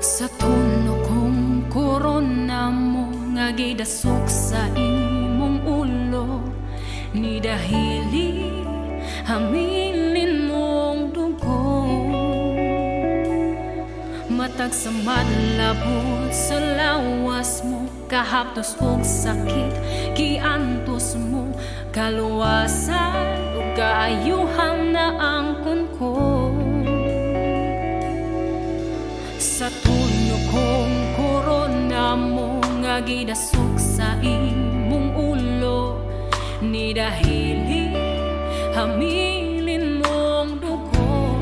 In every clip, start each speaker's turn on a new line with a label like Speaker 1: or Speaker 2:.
Speaker 1: Sa tuno kong korona mo nga gidasok sa imong ulo, ni dahili hamilin mong dugo. Matag sa madlabot sa lawas mo, kahaptos og sakit giantos mo, kaluwasan ug kaayuhan na angkon ko. Sa tuno kong korona mo nga gidasok sa imong ulo, ni dahili hamilin mong dugo.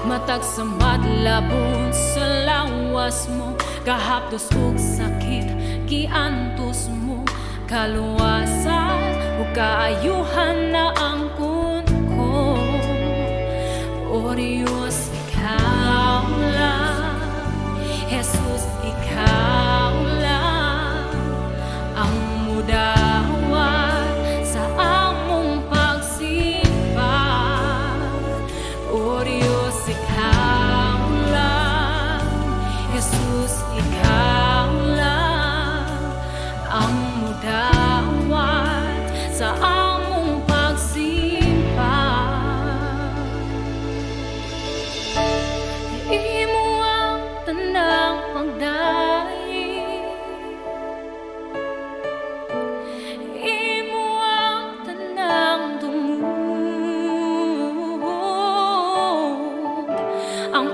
Speaker 1: Matag sa madlabot sa lawas mo, kahaptos og sakit giantos mo, kaluwasan ug kaayuhan na angkon ko. O Diyos, ikaw lang. Jesus, ikaw lang ang mudawat sa among pagsimba. O Diyos, ikaw lang. Jesus, ikaw lang ang mudawat sa among pagsimba. Imo ang tanang pagdaig, Imo ang tanang tungod. Ang